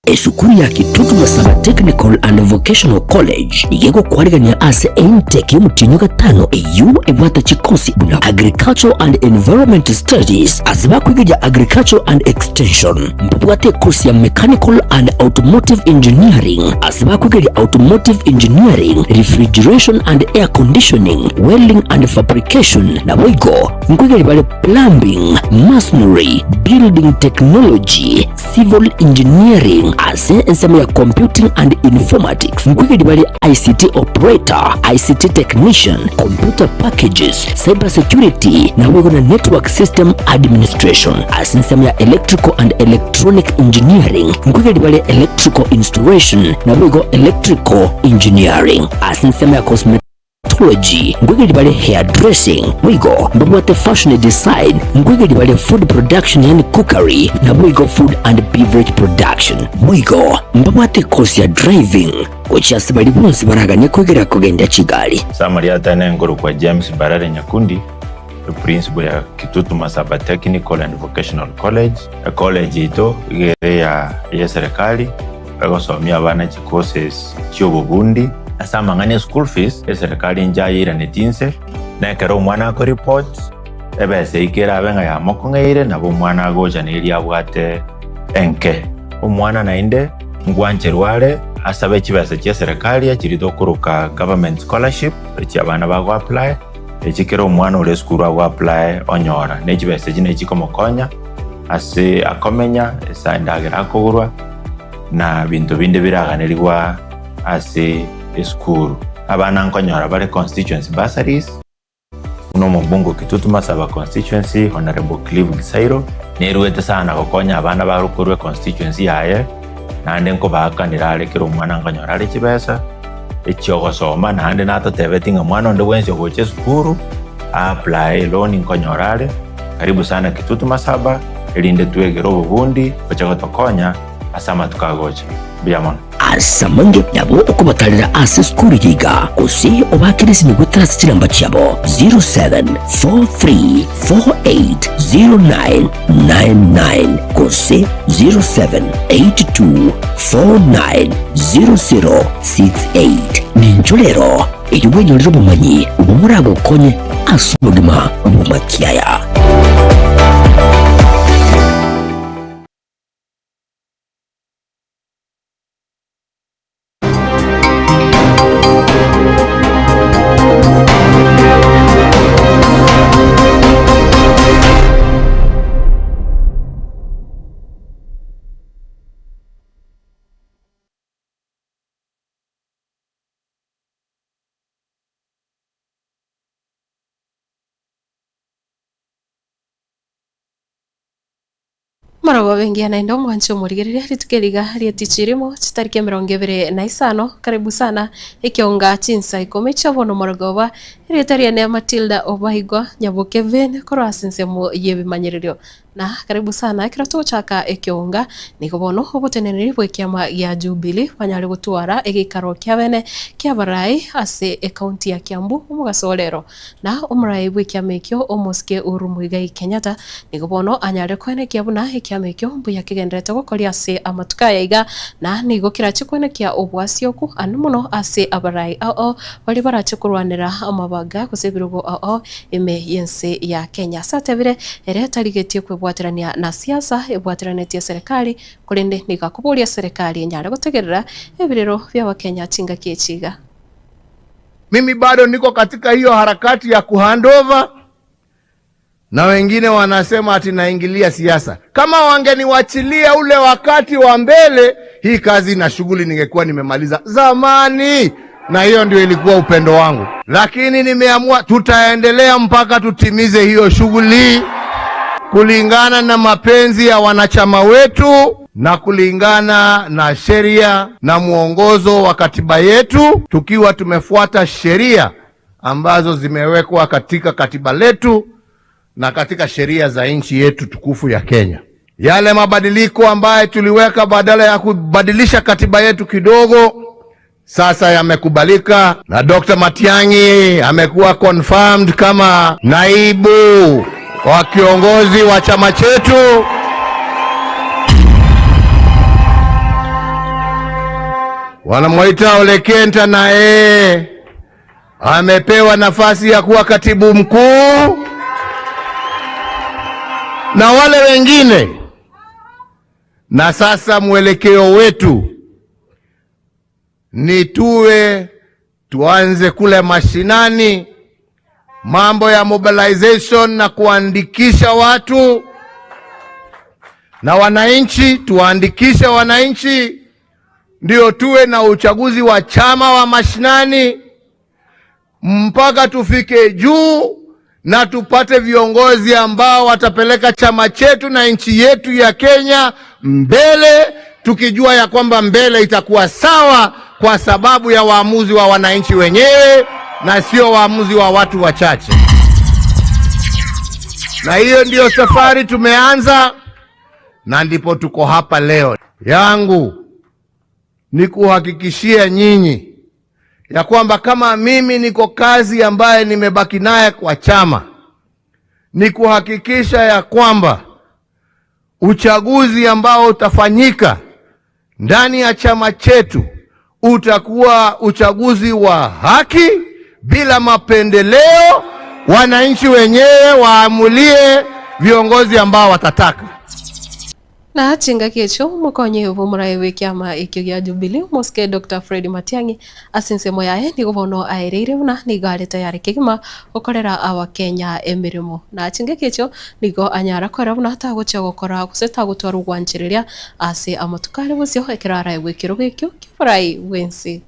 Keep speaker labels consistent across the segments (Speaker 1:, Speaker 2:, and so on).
Speaker 1: Esukuru ya Kitutu Masaba Technical and Vocational College igegokwarigania ase intake y'omutinyo gatano eyu ebwata chikosi buna Agricultural and Environment Studies ase bakwigeria Agricultural and Extension, mbabwate kosi ya Mechanical and Automotive Engineering ase bakwigeria Automotive Engineering, Refrigeration and Air Conditioning, Welding and Fabrication, naboigo nkwigeri bare Plumbing, Masonry, Building Technology, Civil Engineering ase ensemo ya Computing and Informatics, nkwigeri bare ICT Operator, ICT Technician, Computer Packages, Cyber Security naboigo na Network System Administration ase ensemo ya Electrical and Electronic Engineering, nkwigeri bare Electrical Installation naboigo Electrical Engineering ase ensemo ya Cosmetology, nkwigeri bare Hairdressing, boigo mbabwate Fashion Design, nkwigeri bare Food Production yani Cookery naboigo Food and Beverage Production, boigo mbabwate kosi ya Driving gochia bari bonsi baraganye kwigera kugenda Kigali.
Speaker 2: Samaria tene nguru kwa James Barare Nyakundi, principal ya Kitutu Masaba Technical and Vocational College. A college ito igere ya serikali egosomia abana chi courses chiobobundi ase amang'ana school fees eserikali njayiraneti nekero omwana ako report ebesa ikere abe ng'a yamokong'eire nabo omwana agocha neri abwate enke omwana nainde ngwancherwa are asabe chibesa chia serikali echiri tokoruka government scholarship echi abana bago apply echikere omwana ore esukuru ago apply onyora na echibesa echi nechikomokonya ase akomenya ase endagera akogorwa na binto binde biraganeriwa ase esukuru. Abana nkonyora bare constituency bursaries uno mubungo Kitutu Masaba constituency Honorable Clive Gisairo neruete sana gokonya abana barukorwe constituency yaye naende nkobakanira are kero omwana nkonyora are chibesa echiogosoma naende natotebeti ng'a mwana onde bwensi ogocha esukuru apply loan nkonyora are. Karibu sana Kitutu Masaba erinde twegere obobundi gocha gotokonya ase amatuko agocha. Mbuya mono.
Speaker 1: Asamange nabo okubatarira ase sukuru yiga gose obakirisi nigwetarasi chiramba chiabo 0743480999 gose 0782490068. Nincho rero eyo bwenyorire obomanyi obomuragokonye ase obogima bw'omakiaya.
Speaker 3: Marogo bengi anaenda omwancho omorigereria rituko rietichirimo chitariki 25. Karibu sana ekionga chinsa 10 chabono morogoba erieta ne Matilda Obaigwa Nyaboke Ben korwa ensemo yebimanyererio na karibu sana ekero togochaka ekionga nigo bono oboteneneri bwa ekiama gia Jubilee banyare gotwara egekaro kia bene kia barai ase ekaunti ya Kiambu omogaso na omorai bwa ekiama ekio omosike Uhuru Muigai Kenyatta nigo bono anyare kwenekia buna ekiama ekio mbuya kigenderete gokoria ase amatuka yaiga na nigo kirache kwenekia obwasioku anu mono ase abarai ao bari barache kurwanera amabaga gose ebirogo ao ime yense ya Kenya satebire ere tarigetie kwebwaterania na siasa ebwateranetie serikali kurinde nigakuburia serikali enyare gotegerera ebirero bya Bakenya chingaki echiga.
Speaker 4: Mimi bado niko katika hiyo harakati ya kuhandover na wengine wanasema ati naingilia siasa. Kama wangeniwachilia ule wakati wa mbele, hii kazi na shughuli ningekuwa nimemaliza zamani, na hiyo ndio ilikuwa upendo wangu. Lakini nimeamua tutaendelea mpaka tutimize hiyo shughuli kulingana na mapenzi ya wanachama wetu na kulingana na sheria na mwongozo wa katiba yetu, tukiwa tumefuata sheria ambazo zimewekwa katika katiba letu na katika sheria za nchi yetu tukufu ya Kenya. Yale mabadiliko ambayo tuliweka badala ya kubadilisha katiba yetu kidogo, sasa yamekubalika na Dr. Matiang'i amekuwa confirmed kama naibu wa kiongozi wa chama chetu. Wanamwita Ole Kenta, na yeye amepewa nafasi ya kuwa katibu mkuu, na wale wengine. Na sasa mwelekeo wetu ni tuanze kule mashinani, mambo ya mobilization na kuandikisha watu na wananchi, tuwaandikishe wananchi ndio tuwe na uchaguzi wa chama wa mashinani mpaka tufike juu na tupate viongozi ambao watapeleka chama chetu na nchi yetu ya Kenya mbele, tukijua ya kwamba mbele itakuwa sawa kwa sababu ya waamuzi wa wananchi wenyewe na sio waamuzi wa watu wachache. Na hiyo ndiyo safari tumeanza, na ndipo tuko hapa leo. Yangu ni kuhakikishia nyinyi ya kwamba kama mimi niko kazi ambaye nimebaki naye kwa chama, ni kuhakikisha ya kwamba uchaguzi ambao utafanyika ndani ya chama chetu utakuwa uchaguzi wa haki, bila mapendeleo. Wananchi wenyewe waamulie viongozi ambao watataka.
Speaker 3: Na chingaki echo mokonye obomorae bwa ekiama ekio gia Jubilee, Mosque Dr. Fred Matiang'i, ase ensemo yaye nigo bono aereire buna nigo are tayari kegima gokorera abakenya emirimo, na chingaki echo nigo anyara kwera buna tagochia gokora gose tagotwara ogwanchereria ase amatuko are bosio ekero araegwa ekerogo ekio kioborai bwensi.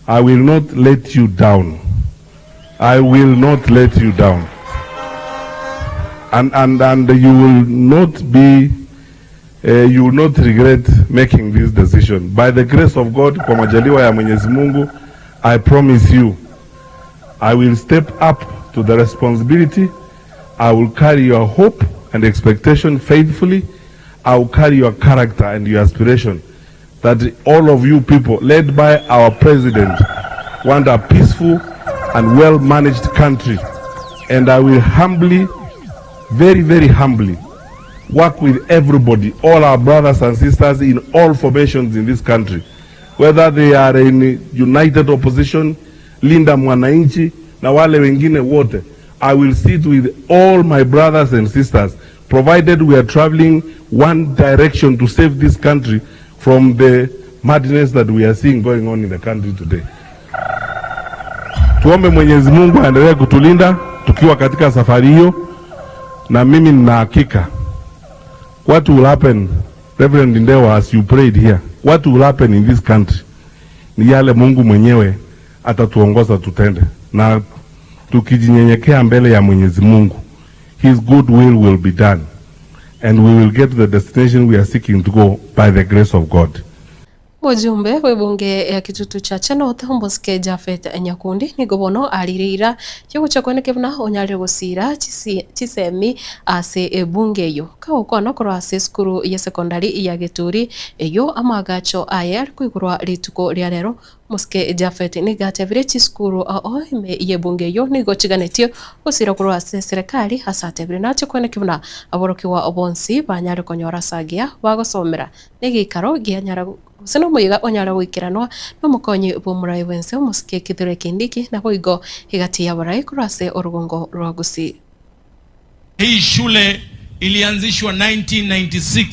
Speaker 5: I will not let you down. I will not let you down. And you will not be, you will not regret making this decision. By the grace of God, kwa majaliwa ya Mwenyezi Mungu, I promise you, I will step up to the responsibility. I will carry your hope and expectation faithfully. I will carry your character and your aspiration that all of you people, led by our president, want a peaceful and well-managed country. And I will humbly, very, very humbly, work with everybody, all our brothers and sisters in all formations in this country, whether they are in united opposition, Linda Mwananchi, na wale wengine wote. I will sit with all my brothers and sisters, provided we are traveling one direction to save this country from the madness that we are seeing going on in the country today. Tuombe Mwenyezi Mungu aendelee kutulinda tukiwa katika safari hiyo, na mimi nina hakika what will happen, Reverend Ndewa, as you prayed here, what will happen in this country ni yale Mungu mwenyewe atatuongoza tutende, na tukijinyenyekea mbele ya Mwenyezi Mungu, His good will be done and we will get to the destination we are seeking to go by the grace of God.
Speaker 3: Mujumbe w'ebunge ya Kitutu Chache North, Mosike Japhet Nyakundi, nigo bono alirira kyogocha kweneke buna onyarire gosira chisemi ase ebunge eyo kagokwana korwa ase esukuru ya sekondari ya Gituri eyo amagacho aya ari kwigurwa rituko ria rero. Mosike Japhet nigo atebire chisukuru ao ime yebunge eyo nigo chiganetie gosira korwa ase serikali, ase atebire nache kweneke buna aborokiwa bonsi banyare konyora sagia bagosomera negikaro gianyara gose nomoyiga onyara goikeranwa nomokonyi bwa bwense omosike Kithure Kindiki nabo igo igati ya barai korwa ase orugongo rwa Gusii.
Speaker 6: Hii shule ilianzishwa 1996.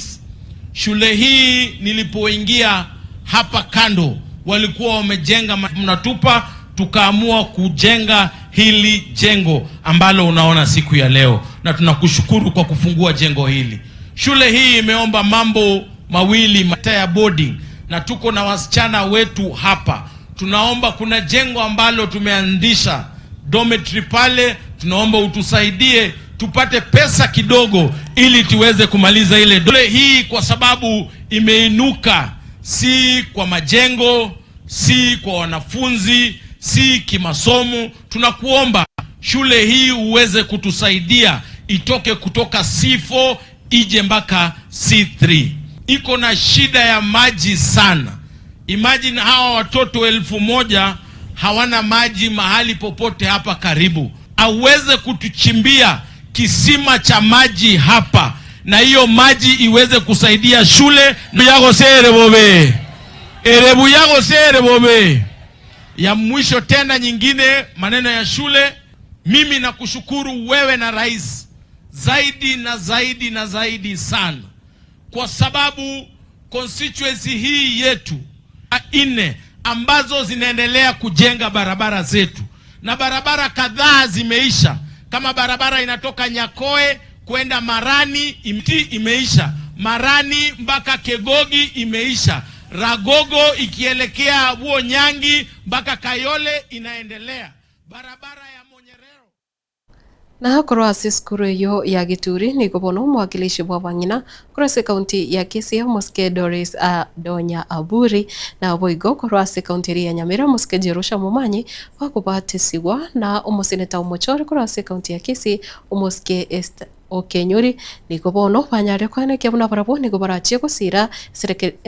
Speaker 6: Shule hii nilipoingia hapa kando walikuwa wamejenga mnatupa, tukaamua kujenga hili jengo ambalo unaona siku ya leo, na tunakushukuru kwa kufungua jengo hili. Shule hii imeomba mambo mawili ya boarding, na tuko na wasichana wetu hapa. Tunaomba, kuna jengo ambalo tumeanzisha dormitory pale, tunaomba utusaidie tupate pesa kidogo ili tuweze kumaliza ile shule hii, kwa sababu imeinuka, si kwa majengo, si kwa wanafunzi, si kimasomo. Tunakuomba shule hii uweze kutusaidia itoke kutoka C4 ije mpaka C3. Iko na shida ya maji sana. Imagine hawa watoto 1000 hawana maji mahali popote hapa karibu. Aweze kutuchimbia kisima cha maji hapa, na hiyo maji iweze kusaidia shule. Yagosere bobe Erebu yako serebobe. Ya mwisho tena nyingine, maneno ya shule, mimi nakushukuru wewe na rais zaidi na zaidi na zaidi sana, kwa sababu constituency hii yetu 4 ambazo zinaendelea kujenga barabara zetu, na barabara kadhaa zimeisha, kama barabara inatoka Nyakoe kwenda Marani imeisha, Marani mpaka Kegogi imeisha, Ragogo ikielekea huo Nyangi mpaka Kayole inaendelea, barabara ya Monyerero.
Speaker 3: Na hakorwo ase cukuru iyo ya Gituri nigo bono omwakilishi bwa bang'ina korwa ase kaunti ya Kisii Mosike Doris Adonya Aburi, na boigo korwa ase kaunti eri ya Nyamira Mosike Jerusha Momanyi bakobatesigwa na omoseneta Omochori korwa ase kaunti ya Kisii Omosike Esther Okenyuri nigo bono banyare kwenekia buna barabwo nigo barachie gusira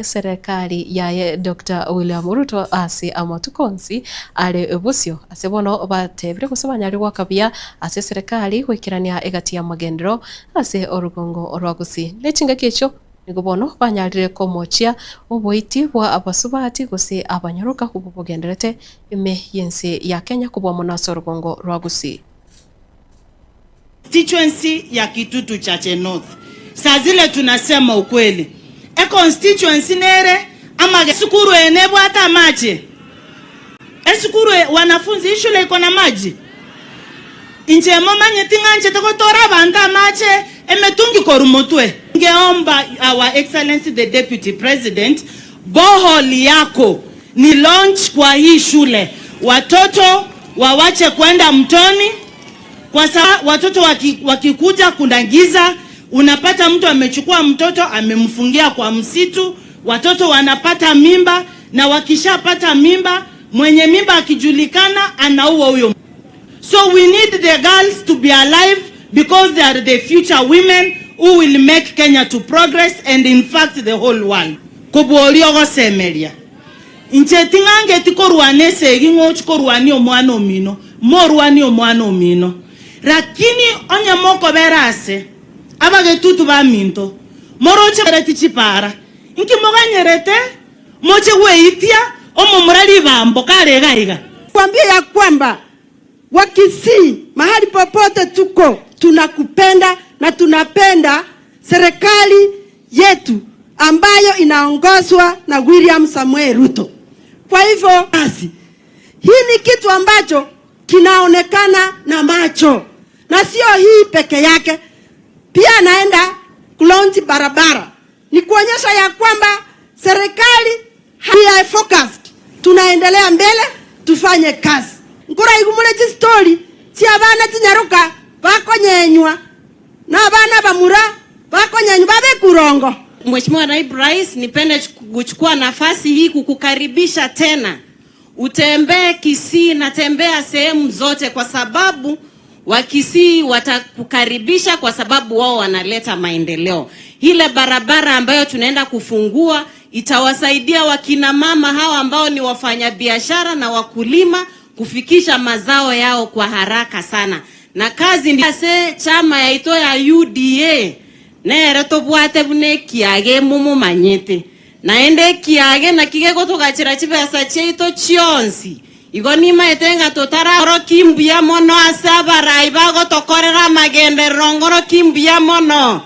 Speaker 3: serikali yaye Dr. William Ruto ase amatukonsi are ebusio ase bono batebire gose banyare gwakabia ase serikali gwikirania egati ya magendero ase orugongo rwa Gusii nechinga echo nigo bono banyarire komochia oboiti bwa abasubati gose abanyoroka kubugenderete ime yense ya Kenya kubwa mono ase orugongo rwa Gusii.
Speaker 7: Constituency ya Kitutu Chache North. Saa zile tunasema ukweli. E constituency nere ama sukuru enebo hata maji. E sukuru wanafunzi shule iko na maji. Inje mama nyetinganje tokotora banda maji emetungi korumotwe. Ngeomba Our Excellency the Deputy President, borehole yako ni launch kwa hii shule. Watoto wawache kwenda mtoni. Kwa sababu watoto wakikuja kuna giza, unapata mtu amechukua mtoto amemfungia kwa msitu, watoto wanapata mimba, na wakishapata mimba, mwenye mimba akijulikana anaua huyo. So we need the girls to be alive because they are the future women who will make Kenya to progress and in fact the whole world. Kubuolio gosemeria. Inche tingange tikorwane segi ngochikorwani omwana omino, morwani omwana omino. Lakini onye moko berase abagetutu ba minto moroche retichipara inki moganyerete moche weitia omomurali bambo kale gaiga.
Speaker 8: Kwambia ya kwamba Wakisii mahali popote tuko tunakupenda na tunapenda serikali yetu ambayo inaongozwa na William Samuel Ruto. Kwa hivyo basi hii ni kitu ambacho kinaonekana na macho, na sio hii peke yake, pia naenda kulonji barabara. Ni kuonyesha ya kwamba serikali we are focused, tunaendelea mbele, tufanye kazi. Nkura igumule chi story chi abana chinyaruka bakonyenywa na abana bamura bakonyenywa babe kurongo.
Speaker 9: Mheshimiwa Naibu Rais, nipende kuchukua nafasi hii kukukaribisha tena. Utembee Kisii na tembea sehemu zote, kwa sababu Wakisii watakukaribisha kwa sababu wao wanaleta maendeleo. Ile barabara ambayo tunaenda kufungua itawasaidia wakina mama hawa ambao ni wafanyabiashara na wakulima kufikisha mazao yao kwa haraka sana. Na kazi ndi ase chama yaito ya UDA nere tobwate bune kiage mumu manyete. Naende kiage na kige tugachira chibesa cheito chionsi. Igo nimaete totara oro kimbuya mono ase abarai bagotokorera magenderero ngoro kimbuya mono.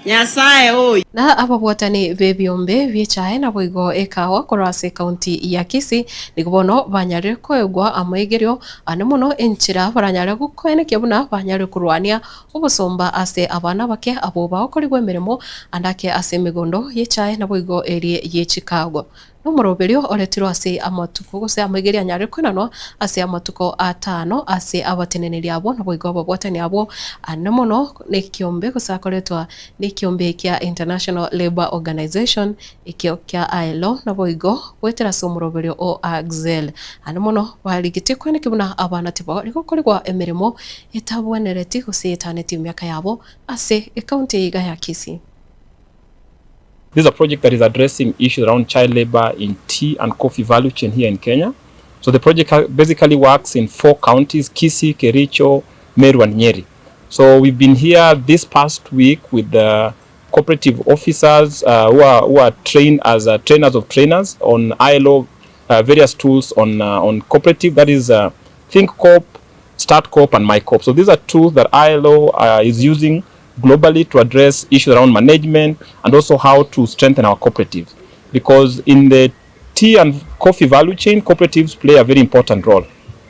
Speaker 9: Nyasaye oy.
Speaker 3: Na ababwatani bebiombe biechae na boigo ekawa korwa ase kaunti ya Kisii nigo banyare koegwa amaigerio ane mono enchira baranyare gukoenekia buna banyare kurwania obosomba ase abana bake abo baokorigwa emirimo andake ase emigondo yechae na boigo eri ye Chicago. Nomoroberio oretirwe ase amatuko gose amaigerio anyare kwenanwa ase amatuko atano ase abateneneri abo na boigo ababwatani abo ane mono nekiombe gose akoretwa nekiombe kia International Labour Organization ikio kia ILO na boigo gwetera ase omoroberio o Axel ane mono barigitie kweneki buna abana tibagokorigwa emirimo etabwenereti gose etaneti emiaka yabo ase ekaunti iga ya Kisii.
Speaker 10: This is a project that is addressing issues around child labor in tea and coffee value chain here in Kenya. So the project basically works in 4 counties: Kisii, Kericho, Meru and Nyeri. So we've been here this past week with the cooperative officers who are trained as trainers of trainers on ILO various tools on cooperative, that is ThinkCoop, StartCoop, and MyCoop. So these are tools that ILO is using globally to address issues around management and also how to strengthen our cooperatives. Because in the tea and coffee value chain, cooperatives play a very important role.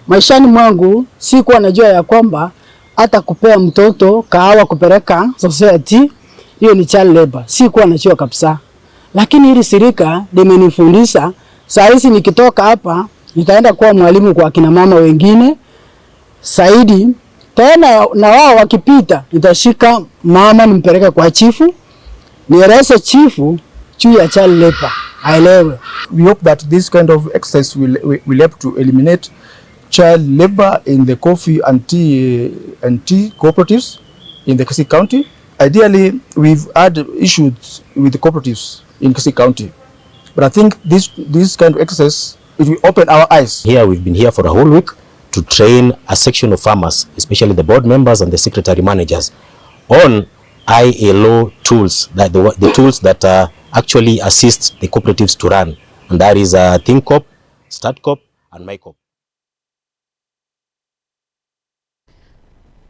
Speaker 11: Maishani mwangu sikuwa najua ya kwamba hata kupea mtoto kahawa kupeleka society hiyo ni child labor. Sikuwa najua kabisa, lakini hili shirika limenifundisha. Saa hizi nikitoka hapa nitaenda kuwa mwalimu kwa kina mama wengine zaidi tena, na wao wakipita nitashika mama nimpeleke kwa chifu, nieleze chifu juu ya child labor aelewe.
Speaker 12: We hope that this kind of exercise will help to eliminate child labor in the coffee and tea cooperatives in the Kisii County. Ideally, we've had issues with the cooperatives in Kisii County, but I think this kind of exercise, it will open our eyes.
Speaker 13: Here we've been here for a whole week to train a section of farmers, especially the board members and the secretary managers, on ILO tools, that the tools that actually assist the cooperatives to run, and that is ThinkCoop, StartCoop, and MyCoop.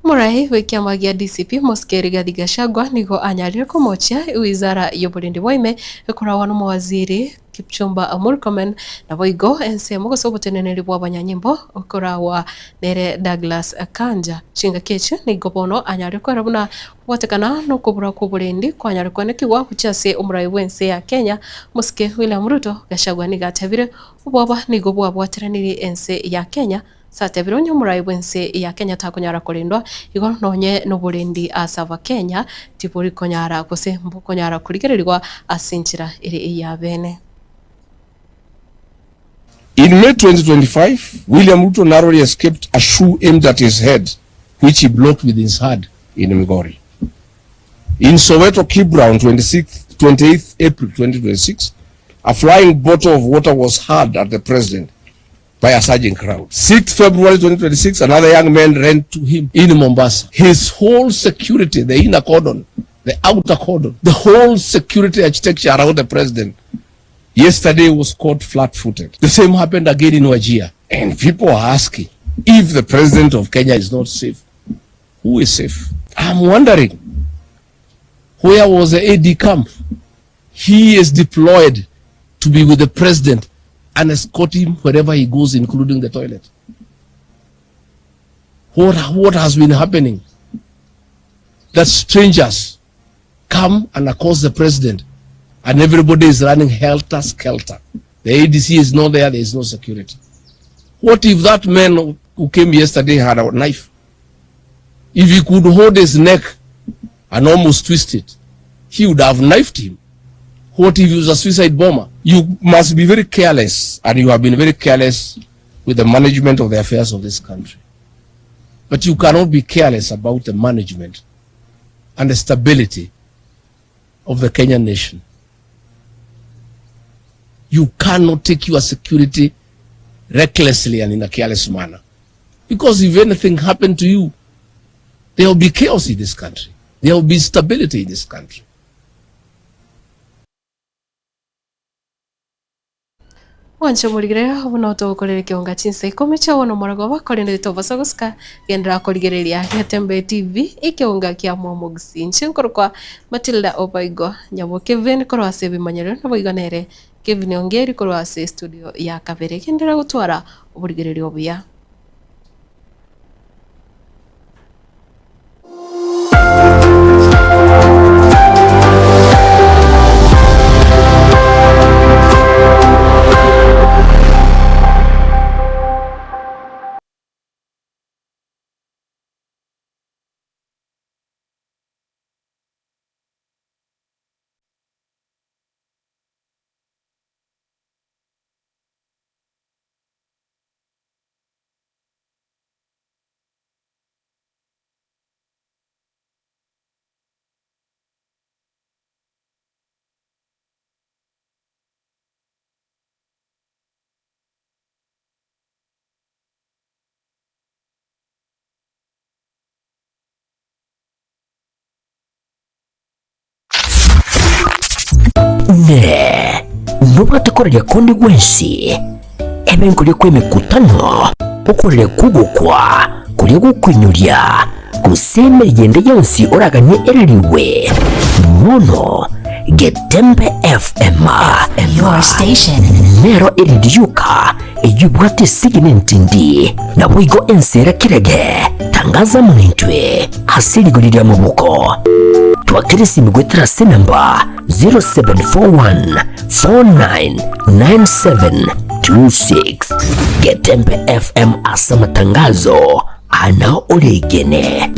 Speaker 3: Murai wa kiama gia DCP Mosike Rigathi Gachagua nigo anyarire kumochia wizara y'oburindi bwaime ekoragwa na mowaziri Kipchumba Murkomen na boigo ensemo gose oboteneneri bwa abanyanyimbo okoragwa nere Douglas Kanja. Chinga kechi nigo bono anyarire kwera buna gwatekana nokobura kwa oborendi kwanyarire kwenekigwa gochia omurai bwense ya Kenya Mosike William Ruto. Gachagua nigo atebire obwoba nigo bwabwateranirie ense ya Kenya, satebire onye omurai bwense ya Kenya takonyara korendwa igo nonye noborendi ase Kenya tibori konyara gose mbukonyara kurigererigwa ase enchera ere eya bene.
Speaker 14: In May 2025, William Ruto narrowly escaped a shoe aimed at his head, which he blocked with his hand in Migori. In Soweto, Kibra, on 26th, 28th April 2026, a flying bottle of water was hurled at the president by a surging crowd. 6th February 2026, another young man ran to him in Mombasa. His whole security, the inner cordon, the outer cordon, the whole security architecture around the president yesterday was caught flat-footed. The same happened again in Wajir. And people are asking, if the president of Kenya is not safe, who is safe? I'm wondering, where was the AD camp? He is deployed to be with the president and escort him wherever he goes, including the toilet. What has been happening? That strangers come and accost the president and everybody is running helter-skelter. The ADC is not there, there is no security. What if that man who came yesterday had a knife? If he could hold his neck and almost twist it, he would have knifed him. What if he was a suicide bomber? You must be very careless, and you have been very careless with the management of the affairs of this country. But you cannot be careless about the management and the stability of the Kenyan nation. You cannot take your security recklessly and in a careless manner. Because if anything happened to you, there will be chaos in this country. There will be instability in this country.
Speaker 3: Wancho murigereria buno tugukorere kionga chinsa 10 chia bono morogoba korende tobasa gosika gendera korigereria Getembe TV ikionga kia Mwamogusi. Inche nkorokwa Matilda Obaigo nyabo Kevin korwa ase ebimanyero naboigo nere Kevin Ongeri korwa ase studio ya kabere. Gendera gotwara oborigereria obuya.
Speaker 1: Ine nobwate koreria kundi gwensi ebe nkoria kwa emekutano okoreria kugokwa kuria gukwinyuria guseme yende yonsi oraganye ereriwe mono Getembe FM,
Speaker 15: Your station.
Speaker 1: Nero eridiuka eyubwate sigine ntindi na bwigo ensera kirege tangaza munintwe asirigurira mubuko twakirisi migwetera senamba 0741 499726. Getembe FM asa matangazo ana oregene.